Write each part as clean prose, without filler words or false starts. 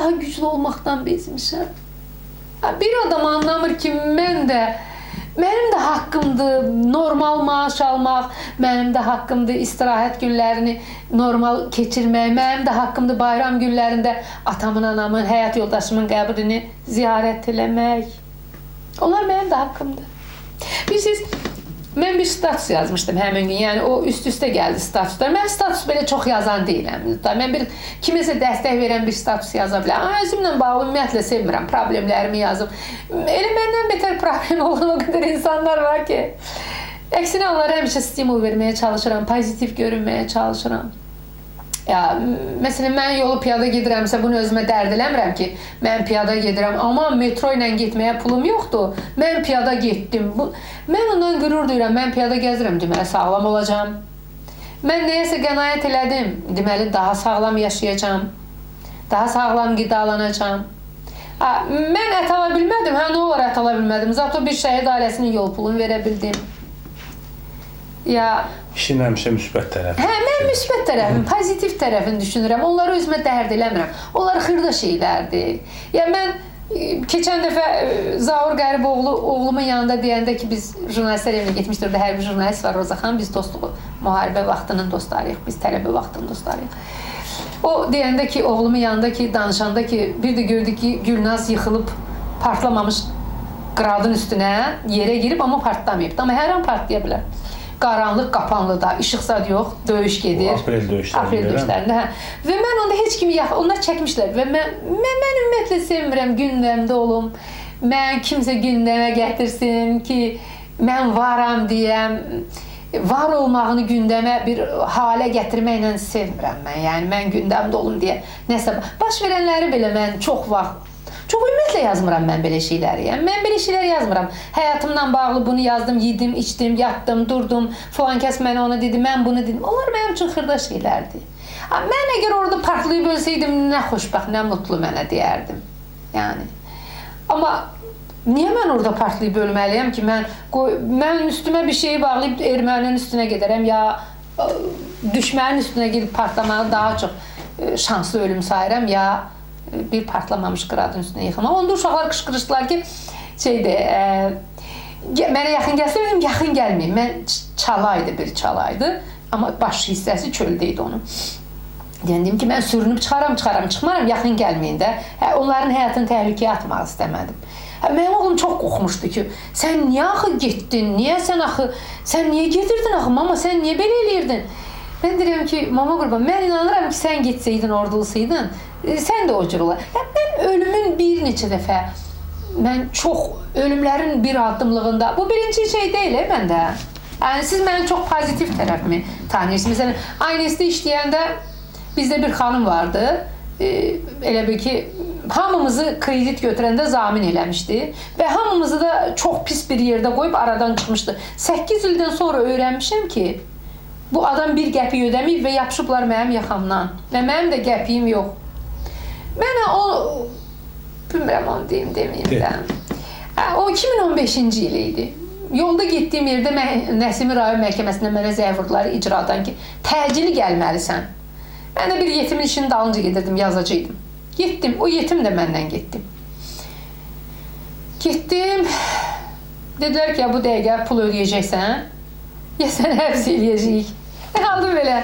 daha güclü olmaqdan bezmişəm. Bir adam anlamır ki, mən də, mənim də haqqımdır normal maaş almaq, mənim də haqqımdır istirahət günlərini normal keçirmək, mənim də haqqımdır bayram günlərində atamın, anamın, həyat yoldaşımın qəbrini ziyarət eləmək. Onlar mənim də haqqımdır. Bilirsiniz, mən bir status yazmışdım həmin gün. Yəni o üst-üstə gəldi statuslar. Mən status belə çox yazan deyiləm. Mən bir kiməsə dəstək verən bir status yaza bilərəm. Amma özümlə bağlı ümumiyyətlə sevmirəm problemlərimi yazım. Elə məndən betər problem olan o qədər insanlar var ki. Əksinə onlara həmişə stimul verməyə çalışıram, pozitiv görünməyə çalışıram. Ya, məsələn, mən yolu piyada gedirəmsə, bunu özümə dərd eləmirəm ki, mən piyada gedirəm, amma metro ilə getməyə pulum yoxdur. Mən piyada getdim. Mən ondan qürur duyuram, mən piyada gəzirəm, deməli sağlam olacağam. Mən nəyəsə qənaət elədim, deməli daha sağlam yaşayacağam. Daha sağlam qidalanacağam. Mən ət ala bilmədim, hə, nə olar ət ala bilmədim. Zato bir şəhid ailəsinin yol pulunu verə bildim. Ya, İşin həmişə müsbət tərəfi. Hə, mən müsbət tərəfini, pozitiv tərəfini düşünürəm. Onları özümə dərd eləmirəm. Onlar xırda şeylərdir. Ya mən keçən dəfə Zaur Qəriboğlu oğlumun yanında deyəndə ki, biz jurnalistlər evinə getmişdik. Orada hərbi jurnalist var, Roza xanım. Biz dostluq, müharibə vaxtının dostlarıyıq, biz tələbə vaxtının dostlarıyıq. O deyəndə ki, oğlumun yanında ki, danışanda ki, bir də gördük ki, Gülnaz yıxılıb partlamamış qradın üstünə yerə girib, amma partlamayıb. Amma hər an partlaya bilər. Qaranlıq, qapanlıda, işıq zad yox, döyüş gedir. Bu aprel döyüşlərində. Aprel döyüşlərində, hə. Və mən onda heç kimi yaxın, onlar çəkmişlər və mən ümumiyyətlə sevmirəm gündəmdə olum. Mən kimsə gündəmə gətirsin ki, mən varam deyəm. Var olmağını gündəmə bir halə gətirməklə sevmirəm mən. Yəni mən gündəmdə olum deyə nəsə baş verənləri belə mən çox vaxt, çox ümumiyyətlə yazmıram mən belə şeyləri. Yəni mən belə şeylər yazmıram. Həyatımla bağlı bunu yazdım, yedim, içdim, yatdım, durdum. Filan kəs mənə onu dedi, mən bunu dedim. Onlar mənim üçün xırda şeylərdir. Mən əgər orada partlayıb ölsəydim, nə xoşbəxt, nə mutlu mənə deyərdim. Yəni. Amma niyə mən orada partlayıb ölməliyəm ki, mən üstümə bir şeyi bağlayıb erməninin üstünə gedərəm ya düşmənin üstünə gedib partlamağı daha çox şanslı ölüm sayıram ya bir partlamamış qradın üstünə yıxılmaq. Onda uşaqlar qışqırışdılar ki, şeydir, mənə yaxın gəlsə, dedim, yaxın gəlməyim. Mən çalaydı, bir çalaydı, amma baş hissəsi çöldə idi onun. Yəni deyim ki, mən sürünüb çıxaram, çıxmaram, yaxın gəlməyin də. Hə, onların həyatını təhlükəyə atmaq istəmədim. Hə, mənim oğlum çox qorxmuşdu ki, sən niyə axı getdin, niyə sən axı, sən niyə gedirdin axı, mama, sən niyə belə eləyirdin? Mən deyirəm ki, mama qurban, mən inanıram ki, sən getsəydin, orada olsaydın, sən də o cür olar. Yəni, mən ölümün bir neçə dəfə, mən çox ölümlərin bir addımlığında, bu birinci şey deyil məndə. Yəni, siz mənim çox pozitiv tərəfimi tanıyırsınız. Məsələn, ANS-də işləyəndə bizdə bir xanım vardı, elə bil ki, hamımızı kredit götürəndə zamin eləmişdi və hamımızı da çox pis bir yerdə qoyub aradan çıxmışdı. 8 ildən sonra öyrənmişəm ki, bu adam bir qəpik ödəməyib və yapışıblar mənim yaxamdan və mənim də qəpiyim yox. Mənə o, bilmirəm onu deyim, deməyim də. O 2015-ci il idi. Yolda getdiyim yerdə Nəsimi rayon məhkəməsindən mənə zəng vurdular icradan ki, təcili gəlməlisən. Mən də bir yetimin işinin dalınca gedirdim, yazacaqdım. Getdim, o yetim də məndən getdi. Getdim, dedilər ki, ya bu dəqiqə pul ödəyəcəksən, ya səni həbs eləyəcəyik. Mən aldım belə.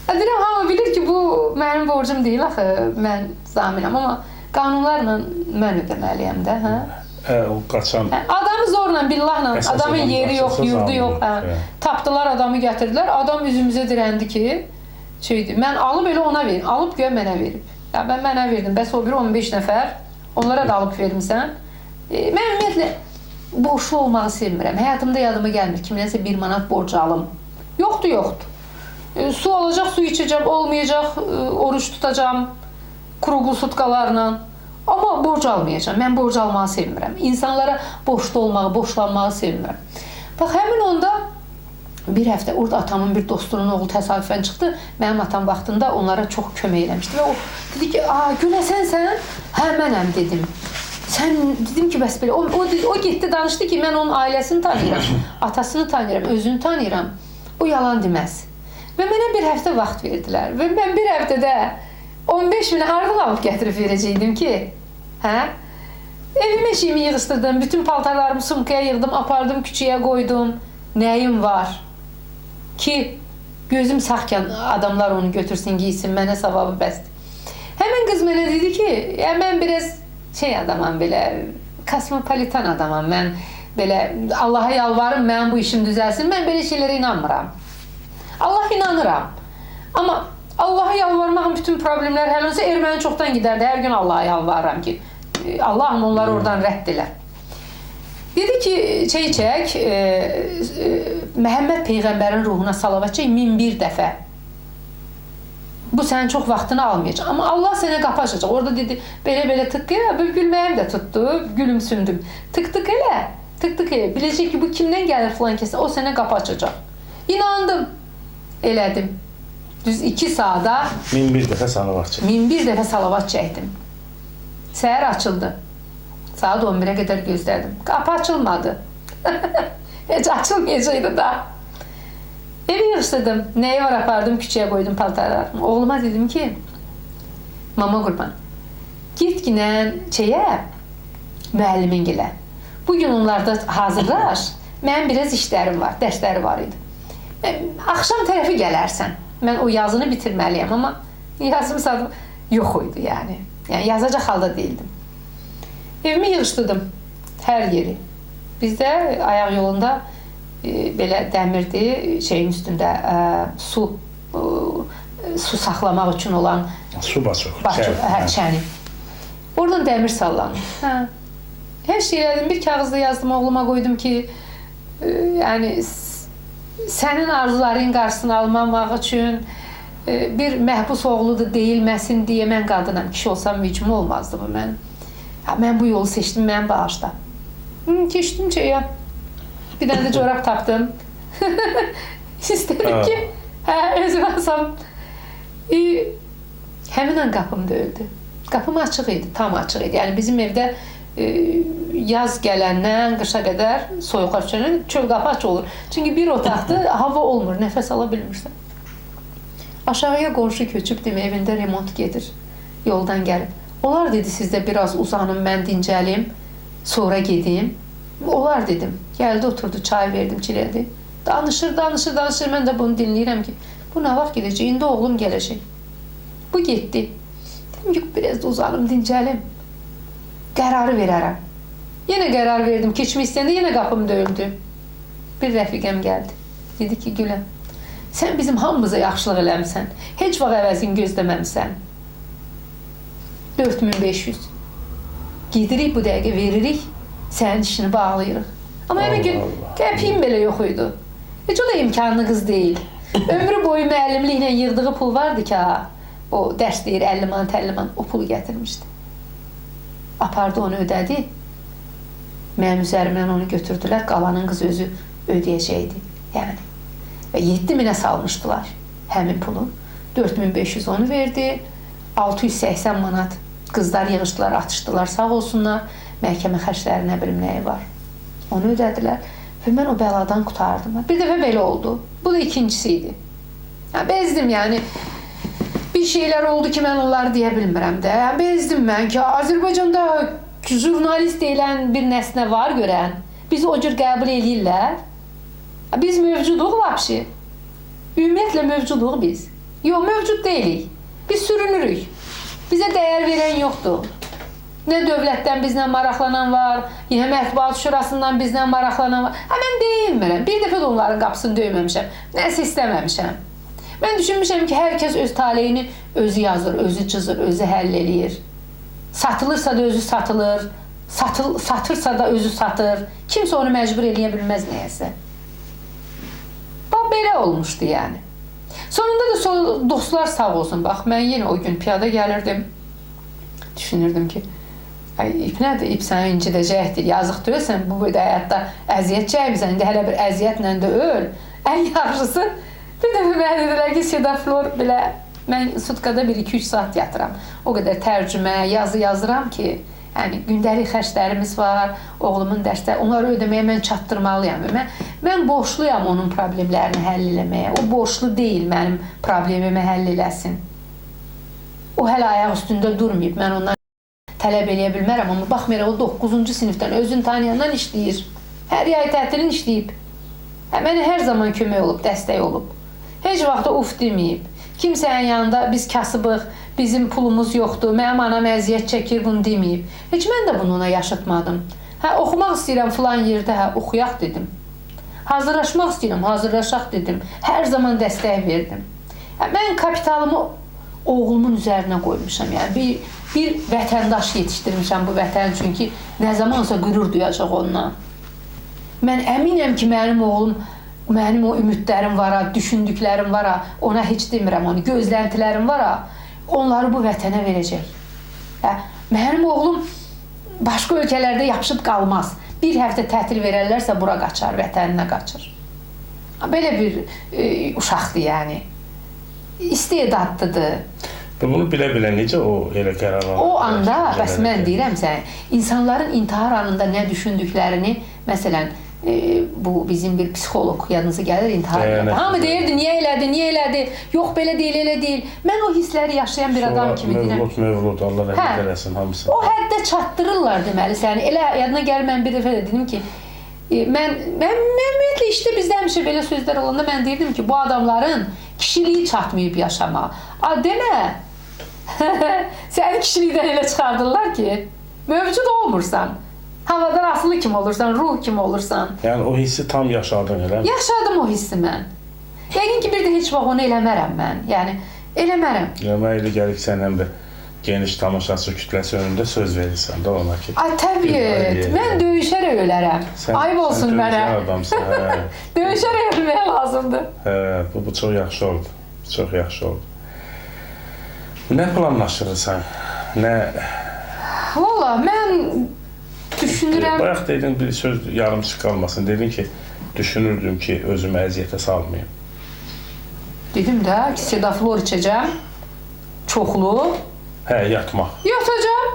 Deyirəm, hamı bilir ki, bu mənim borcum deyil axı, mən zaminəm, amma qanunlarla mən ödəməliyəm də, hə? Hə, o qaçan. Hə, adamı zorla, billahla, adamın yeri yox, yurdu yox, hə. Tapdılar, adamı gətirdilər, adam üzümüzə dirəndi ki, şeydir, mən alıb elə ona verin, alıb göyə mənə verib. Ya, mən mənə verdim, bəs o bir 15 nəfər, onlara da alıb vermirsən. Mən ümumiyyətlə, borçlu olmağı sevmirəm. Həyatımda yadıma gəlmir, kimdənsə 1 manat borcu alım. Yoxdur, yoxdur. Su olacaq, su içəcəm, olmayacaq, oruç tutacağam, kruqlu sutkalarla. Amma borc almayacağam. Mən borc almağı sevmirəm. İnsanlara borçlu olmağı, borçlanmağı sevmirəm. Bax, həmin onda bir həftə orada atamın bir dostunun oğlu təsadüfən çıxdı. Mənim atam vaxtında onlara çox kömək eləmişdi və o dedi ki, "A, Güləsən sən?" "Hə, mənəm" dedim. Sən dedim ki, bəs belə. O getdi danışdı ki, mən onun ailəsini tanıyıram, atasını tanıyıram, özünü tanıyıram. O yalan deməz. Və mənə bir həftə vaxt verdilər. Və mən bir həftədə 15 minə hardan alıb gətirib verəcəkdim ki? Hə? Evimi eşiyimi yığışdırdım, bütün paltarlarımı sumkaya yığdım, apardım, küçüyə qoydum. Nəyim var ki, gözüm sağkən adamlar onu götürsün, giysin, mənə savabı bəsdir. Həmin qız mənə dedi ki, ya mən biraz şey adamam belə, kosmopolitan adamam, mən belə Allaha yalvarım, mənim bu işim düzəlsin, mən belə şeylərə inanmıram. Allah inanıram. Amma Allaha yalvarmağın bütün problemlər həll olsa erməni çoxdan gidərdi. Hər gün Allaha yalvarıram ki, Allahım onları oradan rədd elə. Dedi ki, şey çək, Məhəmməd Peyğəmbərin ruhuna salavat çək 1001 dəfə. Bu sənin çox vaxtını almayacaq. Amma Allah sənə qapı açacaq. Orada dedi, belə-belə tıqqı, gülməyim də tutdu, gülümsündüm. Tık-tık elə, tık-tık elə. Biləcək ki, bu kimdən gəlir filan kəsə, o sənə qapı açacaq. İnandım, elədim. Düz 2 saata 1001 dəfə salavat çək. 1001 dəfə salavat çəkdim. Səhər açıldı. Saat 11-ə qədər gözlədim. Qapı açılmadı. Heç açılmayacaqdı da. Evi yığışdırdım. Nəyi var apardım, küçəyə qoydum paltarlarımı. Oğluma dedim ki, mama qurban, get ginən şeyə, müəllimin gilə. Bugün onlarda hazırlaş. Mənim biraz işlərim var, dərsləri var idi. Axşam tərəfi gələrsən. Mən o yazını bitirməliyəm, amma yazım sadım yox idi yəni. Yəni yazacaq halda değildim. Evimi yığışdırdım, hər yeri. Bizdə ayaq yolunda belə dəmirdi, şeyin üstündə su saxlamaq üçün olan su baçoq, çəni. Oradan dəmir sallanır. Hə. Hər şey elədim, bir kağızda yazdım, oğluma qoydum ki, yəni sənin arzuların qarşısını almamaq üçün bir məhbus oğludur deyilməsin deyə mən qadınam. Kişi olsam mümkün olmazdı bu mən. Mən bu yolu seçdim, mən bağışla. Keçdim şeyə. Bir dənə də corab tapdım. İstədim ki, özümə alsam. Həmin an qapım döyüldü. Qapım açıq idi, tam açıq idi. Yəni bizim evdə yaz gələndən qışa qədər soyuqlar düşəndən çöl qapı açıq olur. Çünki bir otaqdır, hava olmur, nəfəs ala bilmirsən. Aşağıya qonşu köçüb, demək, evində remont gedir, yoldan gəlib. Onlar dedi, sizdə biraz uzanın, mən dincəlim, sonra gedim. Onlar dedim, gəldi, oturdu, çay verdim, çilədi. Danışır, danışır, danışır, mən də bunu dinləyirəm ki, bu nə vaxt gedəcək, indi oğlum gələcək. Bu getdi. Dedim ki, biraz da uzanım, dincəlim. Qərarı verərəm. Yenə qərar verdim, keçmək istəyəndə yenə qapım döyüldü. Bir rəfiqəm gəldi. Dedi ki, Güləm, sən bizim hamımıza yaxşılıq eləmisən. Heç vaxt əvəzini gözləməmsən. 4500. Gedirik bu dəqiqə, veririk, sənin işini bağlayırıq. Amma həmin gün qəpiyim belə yox idi. Heç o da imkanlı qız deyil. Ömrü boyu müəllimliklə yığdığı pul vardı ki, ha, o dərs deyir 50 manat, 50 manat, o pulu gətirmişdi. Apardı, onu ödədi. Mənim üzərimdən onu götürdülər, qalanın qız özü ödəyəcəkdi. Yəni. Və 7000-ə salmışdılar həmin pulu. 4500 onu verdi, 680 manat qızlar yığışdılar, atışdılar, sağ olsunlar. Məhkəmə xərcləri nə bilim nəyi var. Onu ödədilər və mən o bəladan qurtardım. Bir dəfə belə oldu. Bu da ikincisi idi. Yəni, bezdim yəni. Bir şeylər oldu ki, mən onları deyə bilmirəm də. Yəni, bezdim mən ki, Azərbaycanda jurnalist deyilən bir nəsnə var görən. Bizi o cür qəbul eləyirlər. Biz mövcuduq vəbşi. Ümumiyyətlə mövcuduq biz. Yox, mövcud deyilik. Biz sürünürük. Bizə dəyər verən yoxdur. Nə dövlətdən bizlə maraqlanan var, yenə Mətbuat Şurasından bizlə maraqlanan var. Hə, mən deyilmirəm. Bir dəfə də onların qapısını döyməmişəm. Nəsə istəməmişəm. Mən düşünmüşəm ki, hər kəs öz taleyini özü yazır, özü cızır, özü həll eləyir. Satılırsa da özü satılır, satırsa da özü satır. Kimsə onu məcbur eləyə bilməz nəyəsə. Bax, belə olmuşdu yəni. Sonunda da dostlar sağ olsun. Bax, mən yenə o gün piyada gəlirdim. Düşünürdüm ki, ay, ip nədir? İp səni incidəcəkdir. Yazıq deyilsən, bu boyda həyatda əziyyət çəkmirsən. İndi hələ bir əziyyətlə də öl. Ən yaxşısı, bir dəfə mənə dedilər ki, Sedaflor belə, mən sutkada 1-2-3 saat yatıram. O qədər tərcümə, yazı yazıram ki, yəni gündəlik xərclərimiz var, oğlumun dərsləri, onları ödəməyə mən çatdırmalıyam. Mən borçluyam onun problemlərini həll eləməyə. O borçlu deyil mənim problemimi həll eləsin. O hələ ayaq üstündə durmayıb. Mən ondan tələb eləyə bilmərəm, amma baxmayaraq o 9-cu sinifdən özünü tanıyandan işləyir. Hər yay tətilin işləyib. Mənə hər zaman kömək olub, dəstək olub. Heç vaxt da uf deməyib. Kimsənin yanında biz kasıbıq, bizim pulumuz yoxdur, mənim anam əziyyət çəkir, bunu deməyib. Heç mən də bunu ona yaşatmadım. Hə, oxumaq istəyirəm filan yerdə, hə, oxuyaq dedim. Hazırlaşmaq istəyirəm, hazırlaşaq dedim. Hər zaman dəstək verdim. Hə, mən kapitalımı oğlumun üzərinə qoymuşam. Yəni bir vətəndaş yetişdirmişəm bu vətən üçün ki, nə zamansa qürur duyacaq ondan. Mən əminəm ki, mənim oğlum, mənim o ümidlərim var, düşündüklərim var, ona heç demirəm onu, gözləntilərim var, onları bu vətənə verəcək. Hə, mənim oğlum başqa ölkələrdə yapışıb qalmaz. Bir həftə tətil verərlərsə bura qaçar, vətəninə qaçır. Belə bir uşaqdır yəni. İstedadlıdır. Bunu bilə-bilə necə o elə qərar aldı? O anda, bəs mən deyirəm sənə, insanların intihar anında nə düşündüklərini, məsələn, bu bizim bir psixoloq yadınıza gəlir, intihar elədi. Hamı deyirdi, niyə elədi, niyə elədi? Yox, belə deyil, elə deyil. Mən o hissləri yaşayan bir adam kimi deyirəm. Mövlud, Allah rəhmət eləsin hamısını. O həddə çatdırırlar deməli səni. Elə yadına gəlir, mən bir dəfə də dedim ki, mən ümumiyyətlə işdə bizdə həmişə belə sözlər olanda mən deyirdim ki, bu adamların kişiliyi çatmayıb yaşamağa. A, demə, səni kişilikdən elə çıxardırlar ki, mövcud olmursan. Havadan asılı kim olursan, ruh kim olursan. Yəni o hissi tam yaşadın, elə mi? Yaşadım o hissi mən. Yəqin ki, bir də heç vaxt onu eləmərəm mən. Yəni, eləmərəm. Mənə elə gəlir ki, sən həm də geniş tamaşaçı kütləsi önündə söz verirsən də ona ki. Ay, təbii. Mən döyüşərək ölərəm. Ayıb olsun mənə. Sən döyüşən adamsın. Hə. Döyüşərək ölməyə lazımdır. Hə, bu çox yaxşı oldu. Çox yaxşı oldu. Nə planlaşdırırsan? Nə? Valla, mən düşünürəm. Bayaq dedin, bir söz yarımçıq qalmasın. Dedin ki, düşünürdüm ki, özümü əziyyətə salmayım. Dedim də, sedaflor içəcəm. Çoxlu. Hə, yatmaq. Yatacağım.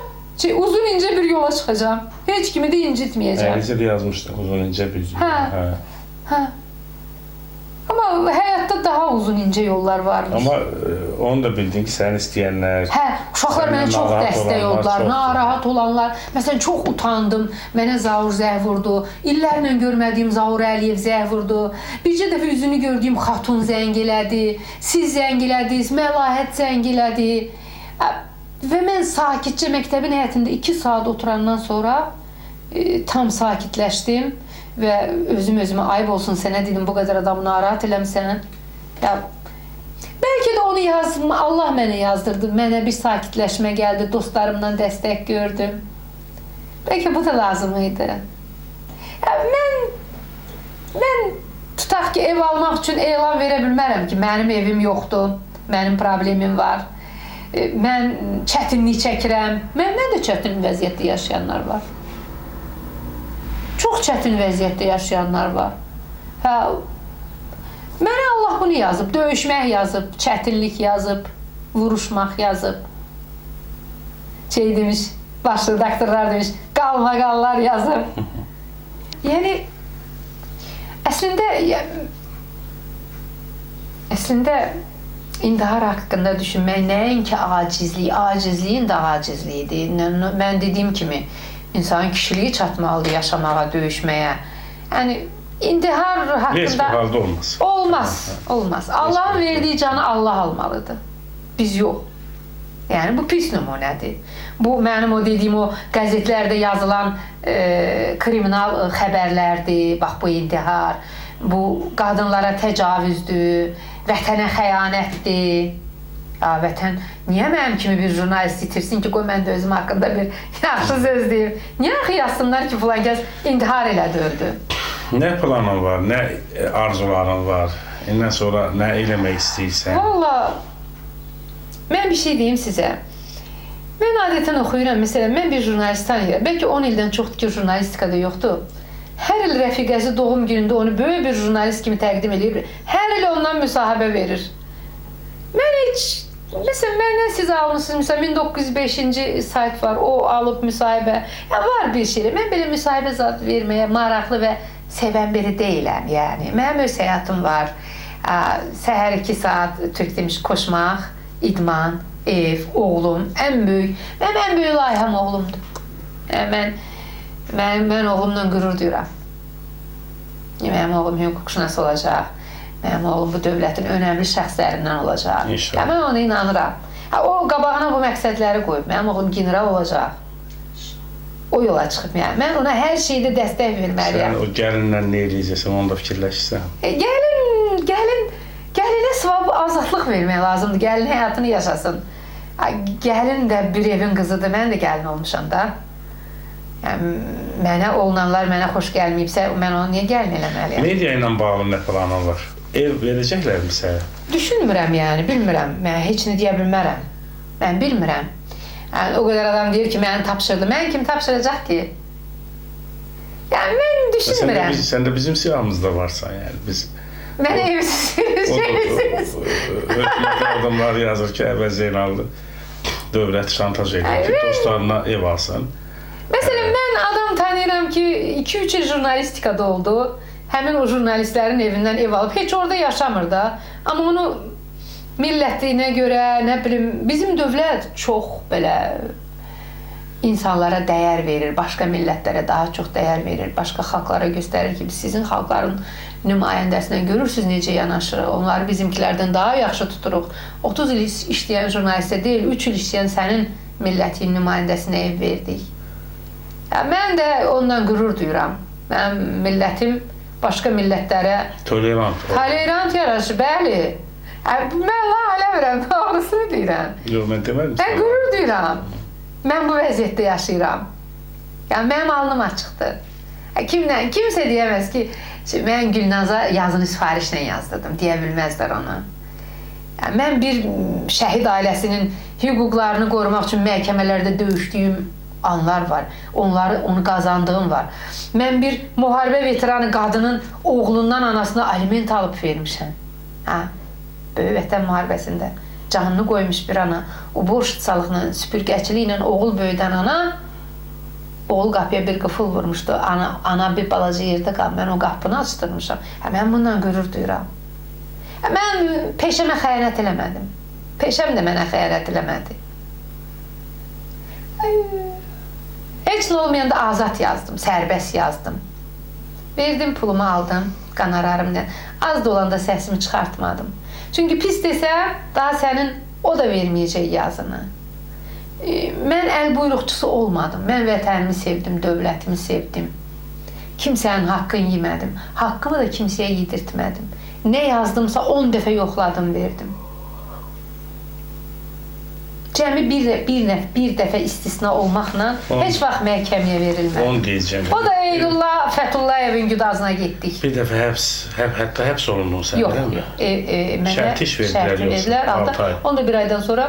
Uzun incə bir yola çıxacağım. Heç kimi də incitməyəcəm. Necə də yazmışdın, uzun incə bir yola. Hə. Hə. Amma həyatda daha uzun incə yollar varmış. Amma onu da bildin ki, səni istəyənlər... Hə, uşaqlar mənə çox dəstək oldular, narahat olanlar. Məsələn, çox utandım, mənə Zaur zəh vurdu. İllərlə görmədiyim Zaur Əliyev zəh vurdu. Bircə dəfə üzünü gördüyüm Xatun zəng elədi, siz zəng elədiniz, Məlahət zəng elədi. Və mən sakitcə məktəbin həyətində 2 saat oturandan sonra tam sakitləşdim və özüm özümə ayıb olsun sənə dedim, bu qədər adamı narahat eləmsən. Ya, bəlkə də onu yazma, Allah mənə yazdırdı, mənə bir sakitləşmə gəldi, dostlarımdan dəstək gördüm. Bəlkə bu da lazım idi. Ya, mən tutaq ki, ev almaq üçün elan verə bilmərəm ki, mənim evim yoxdur, mənim problemim var. Mən çətinlik çəkirəm. Məndən də çətin vəziyyətdə yaşayanlar var. Çox çətin vəziyyətdə yaşayanlar var. Hə, mənə Allah bunu yazıb, döyüşmək yazıb, çətinlik yazıb, vuruşmaq yazıb. Şey demiş, baş redaktorlar demiş, qalmaqallar yazıb. Yəni, əslində intihar haqqında düşünmək nəinki acizlik, acizliyin də acizliyidir. Mən dediyim kimi, insanın kişiliyi çatmalıdır yaşamağa, döyüşməyə. Yəni, intihar haqqında... Heç bir halda olmaz. Olmaz, olmaz. Allahın verdiyi canı Allah almalıdır. Biz yox. Yəni, bu pis nümunədir. Bu, mənim o dediyim o qəzetlərdə yazılan kriminal xəbərlərdir. Bax, bu intihar, bu qadınlara təcavüzdür, vətənə xəyanətdir. Ya, vətən, niyə mənim kimi bir jurnalist itirsin ki, qoy mən də özüm haqqında bir yaxşı söz deyim. Niyə axı yazsınlar ki, filan kəs intihar elədi, öldü? Nə planın var, nə arzuların var? İndən sonra nə eləmək istəyirsən? Valla, mən bir şey deyim sizə. Mən adətən oxuyuram, məsələn, mən bir jurnalist tanıyıram. Bəlkə 10 ildən çoxdur ki, jurnalistikada yoxdur. Hər il rəfiqəsi doğum günündə onu böyük bir jurnalist kimi təqdim edir. Hər il ondan müsahibə verir. Mən heç, məsələn, məndən siz almışsınız, məsələn, 1905-ci sayt var, o alıb müsahibə. Yəni, var bir şey. Mən belə müsahibə zat verməyə maraqlı və sevən biri deyiləm, yəni. Mənim öz həyatım var. Səhər 2 saat, türk demiş, koşmaq, idman. Ev, oğlum, ən böyük, mənim ən böyük layihəm oğlumdur. Yəni, mən oğlumla qürur duyuram. Mənim oğlum hüquqşünas olacaq. Mənim oğlum bu dövlətin önəmli şəxslərindən olacaq. İnşallah. Yəni, mən ona inanıram. O qabağına bu məqsədləri qoyub. Mənim oğlum general olacaq. O yola çıxıb. Yəni, mən ona hər şeydə dəstək verməliyəm. Sən o gəlinlə nə eləyəcəksən, onu da fikirləşirsən. Gəlinə savab azadlıq vermək lazımdır. Gəlin həyatını yaşasın. Gəlin də bir evin qızıdır. Mən də gəlin olmuşam da. Yəni, mənə olunanlar mənə xoş gəlməyibsə, mən onu niyə gəlin eləməliyəm? Media ilə bağlı nə planın var? Ev verəcəklərmi sənə? Düşünmürəm yəni, bilmirəm. Mən heç nə deyə bilmərəm. Mən bilmirəm. Yəni, o qədər adam deyir ki, məni tapşırdı. Mən kim tapşıracaq ki? Yəni, mən düşünmürəm. Sən də bizim siyahımızda varsan yəni. Biz Mənə evsiz şeysiniz. Hökumət adamlar yazır ki, Əvəz Zeynallı dövlət şantaj edir ki, dostlarına ev alsın. Məsələn, mən adam tanıyıram ki, 2-3 il jurnalistikada oldu. Həmin o jurnalistlərin evindən ev alıb. Heç orada yaşamır da. Amma onu millətliyinə görə, nə bilim, bizim dövlət çox belə insanlara dəyər verir, başqa millətlərə daha çox dəyər verir, başqa xalqlara göstərir ki, biz sizin xalqların nümayəndəsinə görürsünüz necə yanaşırıq, onları bizimkilərdən daha yaxşı tuturuq. 30 il işləyən jurnalistə deyil, 3 il işləyən sənin millətin nümayəndəsinə ev verdik. Yəni, mən də ondan qürur duyuram. Mənim millətim başqa millətlərə tolerant, tolerant yaraşır, bəli. Mən la eləmirəm, doğrusunu deyirəm. Yox, mən demədim. Mən qürur duyuram. Mən bu vəziyyətdə yaşayıram. Yəni, mənim alnım açıqdır. Kimsə deyəməz ki, mən Gülnaza yazını sifarişlə yazdırdım, deyə bilməzlər ona. Yəni, mən bir şəhid ailəsinin hüquqlarını qorumaq üçün məhkəmələrdə döyüşdüyüm anlar var. Onu qazandığım var. Mən bir müharibə veteranı qadının oğlundan anasına aliment alıb vermişəm. Hə, Böyük Vətən müharibəsində canını qoymuş bir ana, o borşutsalıqla, süpürgəçiliklə oğul böyüdən ana, oğul qapıya bir qıfıl vurmuşdu. Ana bir balaca yerdə qal, mən o qapını açdırmışam. Hə, mən bundan qürur duyuram. Hə, mən peşəmə xəyanət eləmədim. Peşəm də mənə xəyanət eləmədi. Heç nə olmayanda azad yazdım, sərbəst yazdım. Verdim, pulumu aldım, qonorarımla. Az da olanda səsimi çıxartmadım. Çünki pis desəm, daha sənin o da verməyəcək yazını. Mən əl buyruqçusu olmadım. Mən vətənimi sevdim, dövlətimi sevdim. Kimsənin haqqını yemədim. Haqqımı da kimsəyə yedirtmədim. Nə yazdımsa 10 dəfə yoxladım, verdim. Cəmi bir dəfə istisna olmaqla heç vaxt məhkəməyə verilmədi. Onu deyəcəm. O da Eynullah Fətullayevin güdazına getdik. Bir dəfə həbs, hətta həbs olundun sən, deyilmi? Yox, şərt iş verdilər yoxsa? Onu da bir aydan sonra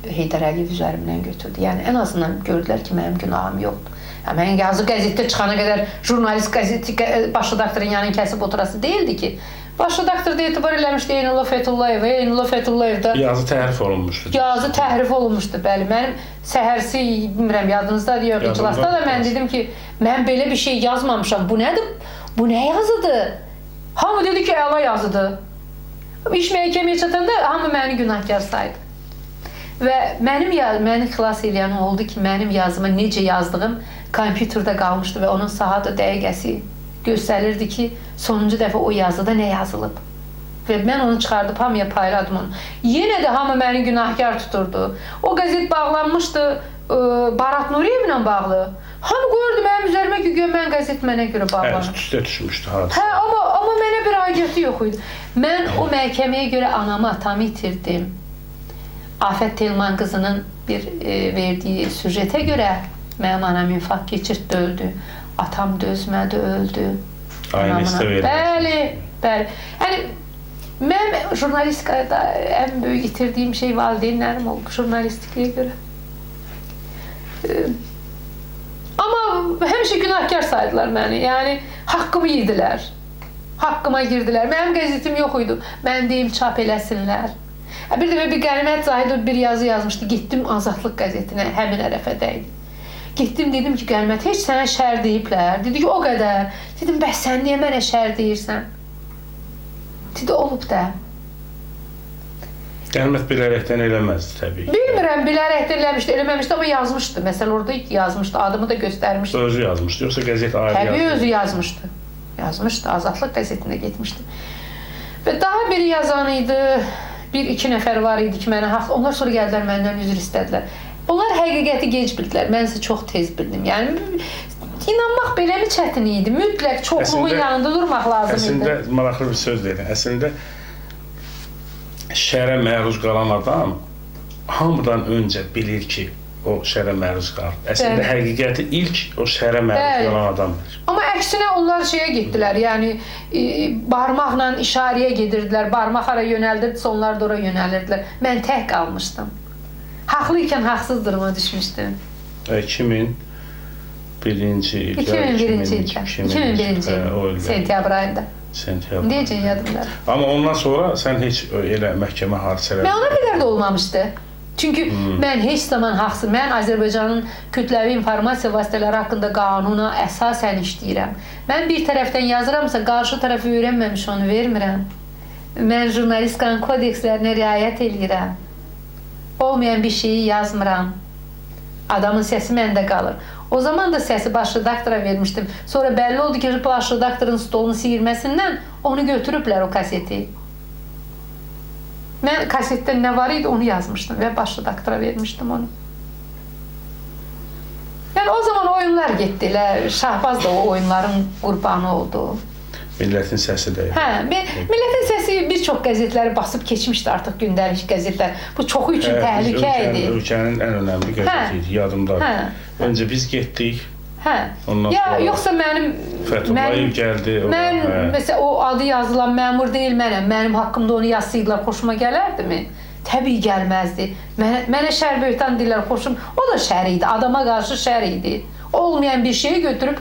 Heydər Əliyev üzərimdən götürdü. Yəni, ən azından gördülər ki, mənim günahım yoxdur. Yəni, mən yazı qəzetdə çıxana qədər jurnalist qəzeti, baş redaktorun yanını kəsib oturası deyildi ki. Baş redaktor da etibar eləmişdi Eynullah Fətullayevə, Eynullah Fətullayev də... Yazı təhrif olunmuşdu. Yazı təhrif olunmuşdu, bəli. Mənim səhərsi, bilmirəm, yadınızda yox, iclasda da mən dedim ki, mən belə bir şey yazmamışam. Bu nədir? Bu nə yazıdır? Hamı dedi ki, əla yazıdır. İş məhkəməyə çatanda hamı məni günahkar saydı. Və məni xilas eləyən oldu ki, mənim yazıma necə yazdığım kompüterdə qalmışdı və onun saatı dəqiqəsi göstərirdi ki, sonuncu dəfə o yazıda nə yazılıb. Və mən onu çıxardıb hamıya payladım onu. Yenə də hamı məni günahkar tuturdu. O qəzet bağlanmışdı Barat Nuriyevlə bağlı. Hamı qoyurdu mənim üzərimə ki, mən qəzet mənə görə bağlanır. Hə, üst-üstə düşmüşdü hadisə. Hə, amma mənə bir aidiyyəti yox idi. Mən o məhkəməyə görə anamı, atamı itirdim. Afət Telman qızının bir verdiyi süjetə görə mənim anam infarkt keçirtdi, öldü. Atam dözmədi, öldü. Ailəsi də verilməsi. Bəli, bəli. Yəni, mənim jurnalistikada ən böyük itirdiyim şey valideynlərim oldu jurnalistikaya görə. Amma həmişə günahkar saydılar məni. Yəni, haqqımı yedilər. Haqqıma girdilər. Mənim qəzetim yox idi. Mən deyim, çap eləsinlər. Bir dəfə bir Qənimət Zahidov bir yazı yazmışdı. Getdim Azadlıq qəzetinə, həmin ərəfədə idi. Getdim, dedim ki, Qənimət, heç sənə şər deyiblər. Dedi ki, o qədər. Dedim, bəs sən niyə mənə şər deyirsən? Dedi, olub da. Qənimət bilərəkdən eləməzdi təbii ki. Bilmirəm, bilərəkdən eləmişdi, eləməmişdi, amma yazmışdı. Məsələn, orada yazmışdı, adımı da göstərmişdi. Özü yazmışdı, yoxsa qəzet ayrı Təbii yazmışdı? özü yazmışdı. Yazmışdı, Azadlıq qəzetində getmişdi. Və daha biri yazan idi, bir-iki nəfər var idi ki, mənə haqlı. Onlar sonra gəldilər, məndən üzr istədilər. Onlar həqiqəti gec bildilər, mən isə çox tez bildim. Yəni, inanmaq beləmi çətin idi? Mütləq çoxluğun yanında durmaq lazım idi. Əslində, maraqlı bir söz deyiləm. Əslində, şərə məruz qalan adam hamıdan öncə bilir ki, o şərə məruz qalır. Əslində, həqiqəti ilk o şərə məruz qalan adam bilir. Amma əksinə onlar şeyə getdilər, yəni barmaqla işarəyə gedirdilər, barmaq hara yönəldirdisə onlar da ora yönəlirdilər. Mən tək qalmışdım. Haqlı ikən haqsız duruma düşmüşdüm. 2001-ci ildə. 2001-ci ildə. 2001-ci il. Sentyabr ayında. Sentyabr. Deyəcək yadımda. Amma ondan sonra sən heç elə məhkəmə hadisələri... Mən ona qədər də olmamışdı. Çünki mən heç zaman haqsız, mən Azərbaycanın kütləvi informasiya vasitələri haqqında qanuna əsasən işləyirəm. Mən bir tərəfdən yazıramsa, qarşı tərəfi öyrənməmiş onu vermirəm. Mən jurnalistikanın kodekslərinə riayət eləyirəm. Olmayan bir şeyi yazmıram. Adamın səsi məndə qalır. O zaman da səsi baş redaktora vermişdim. Sonra bəlli oldu ki, baş redaktorun stolunu siyirməsindən onu götürüblər o kaseti. Mən kasetdə nə var idi onu yazmışdım və baş redaktora vermişdim onu. Yəni o zaman oyunlar getdi. Elə Şahbaz da o oyunların qurbanı oldu. Millətin səsi də. Hə, Millətin səsi bir çox qəzetləri basıb keçmişdi artıq, gündəlik qəzetlər. Bu çoxu üçün təhlükə idi. Ölkənin ən önəmli qəzeti idi, yadımdadır. Hə. Öncə biz getdik. Hə. Ondan ya, sonra yoxsa mənim Fətullayev gəldi. Mən məsələn o adı yazılan məmur deyil mənəm. Mənim haqqımda onu yazsaydılar xoşuma gələrdimi? Təbii gəlməzdi. Mənə şər böhtan deyirlər, xoşum. O da şər idi. Adama qarşı şər idi. Olmayan bir şeyi götürüb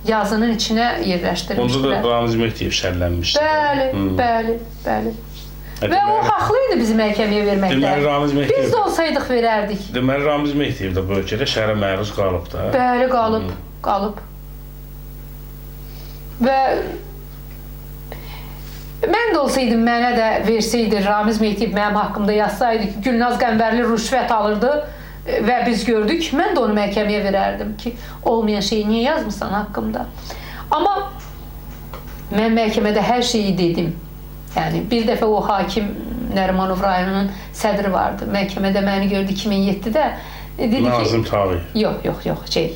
yazının içinə yerləşdirmişdilər. Onda da Ramiz Mehdiyev şərlənmişdi. Bəli, bəli, bəli. Və o haqlı idi bizi məhkəməyə verməkdə. Deməli, Ramiz Mehdiyev... Biz də olsaydıq verərdik. Deməli, Ramiz Mehdiyev də bu ölkədə şərə məruz qalıb da. Bəli, qalıb, qalıb. Və mən də olsaydım, mənə də verseydi, Ramiz Mehdiyev mənim haqqımda yazsaydı ki, Gülnaz Qəmbərli rüşvət alırdı və biz gördük, mən də onu məhkəməyə verərdim ki, olmayan şeyi niyə yazmısan haqqımda? Amma mən məhkəmədə hər şeyi dedim. Yəni, bir dəfə o hakim Nərimanov rayonunun sədri vardı. Məhkəmədə məni gördü 2007-də. Dedi ki, Nazim Tağıyev. Yox, yox, yox, şey,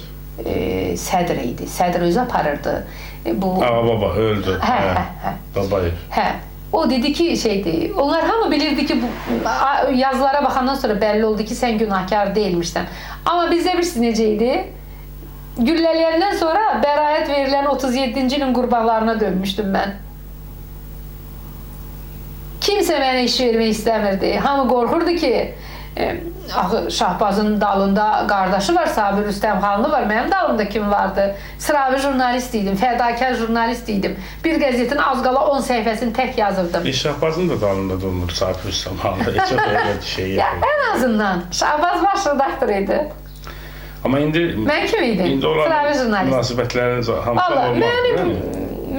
sədr idi. Sədr özü aparırdı. Bu... Ağa baba öldü. Hə, hə, hə. Babayev. Hə. O dedi ki, şeydi, onlar hamı bilirdi ki, bu, yazılara baxandan sonra bəlli oldu ki, sən günahkar deyilmişsən. Amma bizdə bilirsiniz necə idi? Güllələyəndən sonra bəraət verilən 37-ci ilin qurbanlarına dönmüşdüm mən. Kimsə mənə iş vermək istəmirdi. Hamı qorxurdu ki, axı Şahbazın dalında qardaşı var, Sabir Rüstəmxanlı var. Mənim dalımda kim vardı? Sıravi jurnalist idim, fədakar jurnalist idim. Bir qəzetin az qala 10 səhifəsini tək yazırdım. Şahbazın da dalında durmur Sabir Rüstəmxanlı. Heç öyle şey ya, ən azından Şahbaz baş redaktor idi. Amma indi mən kim idim? İndi olan sıravi jurnalist. Münasibətlərin hamısı normal.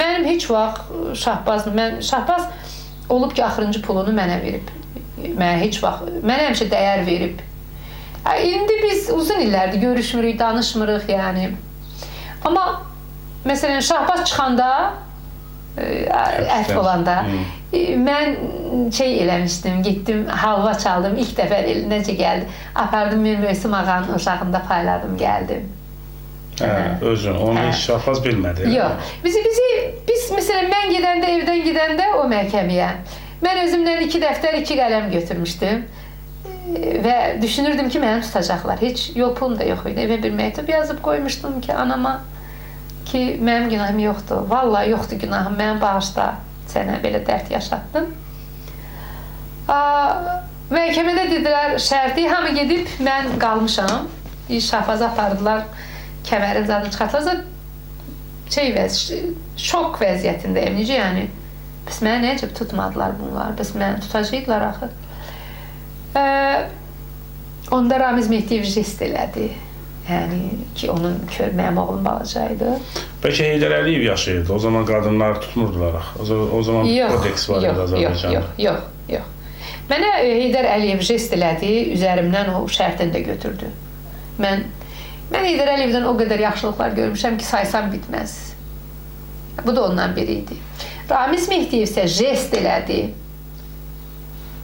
Mənim heç vaxt Şahbaz, Şahbaz olub ki, axırıncı pulunu mənə verib. Mənə heç vaxt, mənə həmişə dəyər verib. İndi biz uzun illərdir görüşmürük, danışmırıq yəni. Amma məsələn Şahbaz çıxanda, əfv olanda, mən şey eləmişdim, getdim, halva çaldım, ilk dəfə necə gəldi. Apardım, Mir Möhsüm ağanın uşağında payladım, gəldim. Hə, özün, onu heç Şahbaz bilmədi. Yox, biz məsələn, mən gedəndə, evdən gedəndə o məhkəməyə, mən özümdən 2 dəftər, 2 qələm götürmüşdüm və düşünürdüm ki, məni tutacaqlar. Heç yol pulum da yox idi. Evə bir məktub yazıb qoymuşdum ki, anama ki, mənim günahım yoxdur. Vallahi yoxdur günahım, mənim bağışla, sənə belə dərd yaşatdım. Məhkəmədə dedilər, şərti, hamı gedib, mən qalmışam. Şahbaza apardılar, kəmərin zadını çıxartdılar. Şok vəziyyətindəyim, necə yəni? Bəs mənə nə cəb tutmadılar bunlar? Bəs məni tutacaqdılar axı. Onda Ramiz Mehdiyev jest elədi. Yəni ki, onun mənim oğlum balaca idi. Bəlkə Heydər Əliyev yaşayırdı. O zaman qadınlar tutmurdular axı. O zaman kodeks var idi Azərbaycanda. Yox, yox, yox. Mənə Heydər Əliyev jest elədi, üzərimdən o şərtini də götürdü. Mən Heydər Əliyevdən o qədər yaxşılıqlar görmüşəm ki, saysam bitməz. Bu da ondan biri idi. Ramiz Mehdiyev isə jest elədi.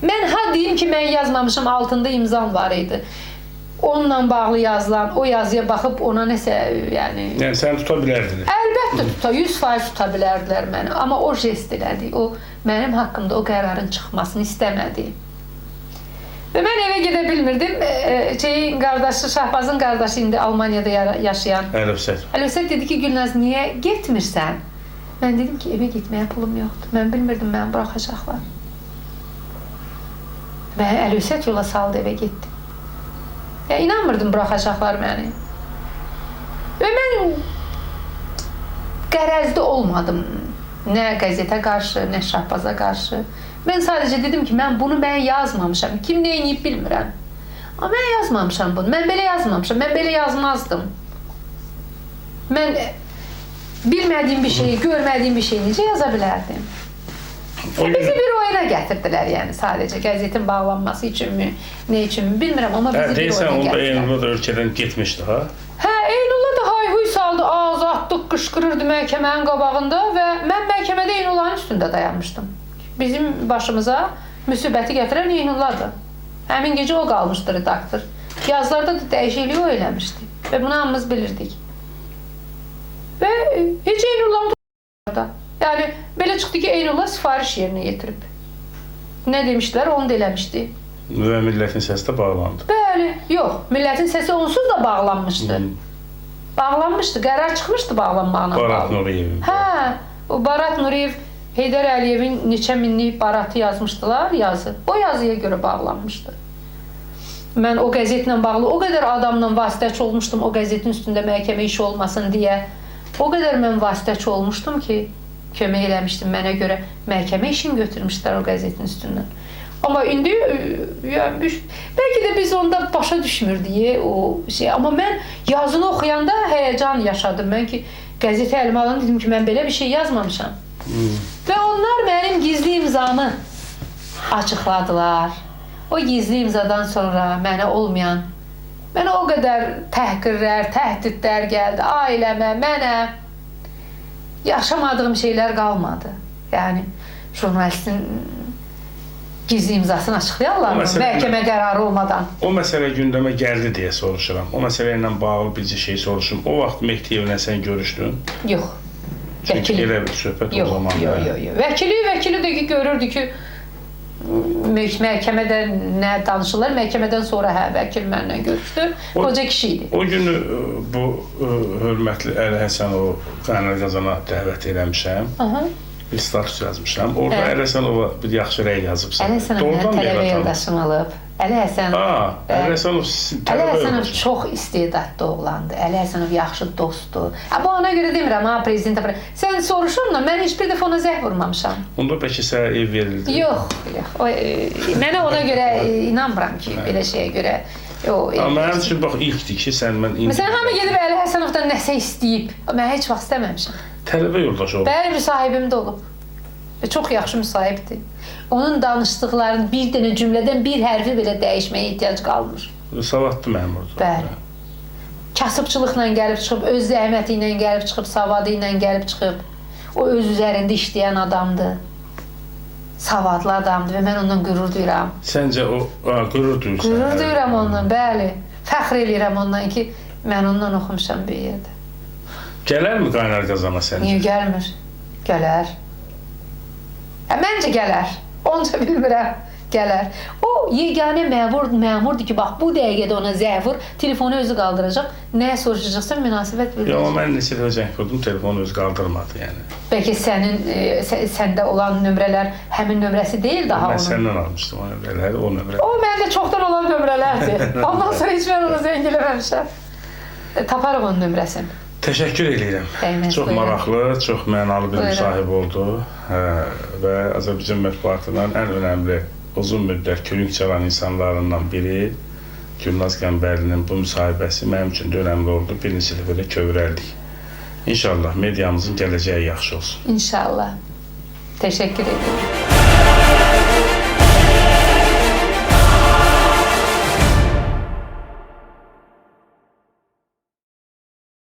Mən ha deyim ki, mən yazmamışam, altında imzam var idi. Onunla bağlı yazılan o yazıya baxıb ona nəsə, yəni... Yəni səni tuta bilərdilər. Əlbəttə tuta, 100% tuta bilərdilər məni. Amma o jest elədi. O mənim haqqımda o qərarın çıxmasını istəmədi. Və mən evə gedə bilmirdim. Şeyin qardaşı, Şahbazın qardaşı indi Almaniyada yaşayan. Əlövsət. Əlövsət dedi ki, Gülnaz, niyə getmirsən? Mən dedim ki, evə getməyə pulum yoxdur. Mən bilmirdim, məni buraxacaqlar. Mən Əlövsət yola saldı, evə getdim. Ya, inanmırdım buraxacaqlar məni. Və mən qərəzli olmadım. Nə qəzetə qarşı, nə Şahbaza qarşı. Mən sadəcə dedim ki, mən bunu mən yazmamışam. Kim nə eləyib bilmirəm. Amma mən yazmamışam bunu. Mən belə yazmamışam. Mən belə yazmazdım. Mən bilmədiyim bir şeyi, görmədiyim bir şeyi necə yaza bilərdim? Bizi bir oyuna gətirdilər, yəni sadəcə qəzetin bağlanması üçünmü, nə üçünmü bilmirəm, amma bizi bir oyuna onda gətirdilər. Eynullah da ölkədən getmişdi, ha? Hə, Eynullah da hayhuy saldı, azadlıq qışqırırdı məhkəmənin qabağında və mən məhkəmədə Eynullahın üstündə dayanmışdım. Bizim başımıza müsibəti gətirən Eynullahdır. Həmin gecə o qalmışdı redaktor. Yazılarda da dəyişikliyi o eləmişdi və bunu hamımız bilirdik. Və heç Eynullahın da. Yəni, belə çıxdı ki, Eynullah sifariş yerinə yetirib. Nə demişdilər, onu da eləmişdi. Və Millətin Səsi də bağlandı. Bəli, yox, Millətin Səsi onsuz da bağlanmışdı. Bağlanmışdı, qərar çıxmışdı bağlanmağına Barat bağlı. Nuriyevin. Hə, o Barat Nuriyev, Heydər Əliyevin neçə minlik baratı yazmışdılar, yazı. O yazıya görə bağlanmışdı. Mən o qəzetlə bağlı o qədər adamla vasitəçi olmuşdum, o qəzetin üstündə məhkəmə işi olmasın deyə. O qədər mən vasitəçi olmuşdum ki, kömək eləmişdim mənə görə məhkəmə işini götürmüşdülər o qəzetin üstündən. Amma indi yəni, bəlkə də biz onda başa düşmürdük o şey. Amma mən yazını oxuyanda həyəcan yaşadım. Mən ki, qəzetə əlimə alanda dedim ki, mən belə bir şey yazmamışam. Və onlar mənim gizli imzamı açıqladılar. O gizli imzadan sonra mənə olmayan, mənə o qədər təhqirlər, təhdidlər gəldi ailəmə, mənə. Yaşamadığım şeylər qalmadı. Yəni, jurnalistin gizli imzasını açıqlayarlar mı? Məhkəmə qərarı olmadan. O məsələ gündəmə gəldi deyə soruşuram. O məsələ ilə bağlı bir şey soruşum. O vaxt Mehdiyevlə sən görüşdün? Yox. Çünki elə bir söhbət o zaman. Yox, yox, yox. Vəkili də ki, görürdü ki, məhkəmədə nə danışırlar. Məhkəmədən sonra hə, vəkil mənlə görüşdü. Qoca kişi idi. O günü bu hörmətli Əli Həsənovu Qaynar Qazana dəvət eləmişəm. Aha. Bir status yazmışam. Orada Əli Həsənova bir yaxşı rəy yazıbsan. Əli Həsənov mənim tələbə yoldaşım olub. Əli Həsənov. Əli Həsənov Əli Həsənov çox istedadlı oğlandı. Əli Həsənov yaxşı dostdur. Bu ona görə demirəm, ha, prezidentə. Sən soruşun da, mən heç bir dəfə ona zəh vurmamışam. Onda bəlkə sənə ev verildi. Yox, yox. Mənə ona görə inanmıram ki, belə şeyə görə. Amma mənim üçün bax ilkdir ki, sən mən indi. Məsələn, hamı gedib Əli Həsənovdan nəsə istəyib. Mən heç vaxt istəməmişəm. Tələbə yoldaşı olub. Bəli, müsahibim də olub. Və çox yaxşı müsahibdir. Onun danışdıqlarının bir dənə cümlədən bir hərfi belə dəyişməyə ehtiyac qalmır. Savadlı məmurdur. Bəli. Kasıbçılıqla gəlib çıxıb, öz zəhməti ilə gəlib çıxıb, savadı ilə gəlib çıxıb. O öz üzərində işləyən adamdır. Savadlı adamdır və mən ondan qürur duyuram. Səncə o qürur duyursan? Qürur duyuram ondan, bəli. Fəxr eləyirəm ondan ki, mən ondan oxumuşam bir yerdə. Gələrmi Qaynar Qazana səncə? Niyə gəlmir? Gələr. Məncə gələr. Onca bilmirəm. Gələr. O yeganə məmurdur ki, bax bu dəqiqədə ona zəng vur, telefonu özü qaldıracaq. Nəyə soruşacaqsan, münasibət bildirəcək. Yox, amma mən neçə dəfə zəng vurdum, telefonu özü qaldırmadı yəni. Bəlkə sənin səndə olan nömrələr həmin nömrəsi deyil daha onun. Mən səndən almışdım o nömrələri, o nömrə. O məndə çoxdan olan nömrələrdir. Ondan sonra heç mən ona zəng eləməmişəm. Taparıq onun nömrəsini. Təşəkkür eləyirəm. Çox maraqlı, çox mənalı bir müsahibə oldu və Azərbaycan mətbuatının ən önəmli uzun müddət kürünk çalan insanlarından biri Gülnaz Qəmbərlinin bu müsahibəsi mənim üçün də önəmli oldu. Bir neçə dəfə də kövrəldik. İnşallah mediamızın gələcəyi yaxşı olsun. İnşallah. Təşəkkür edirəm.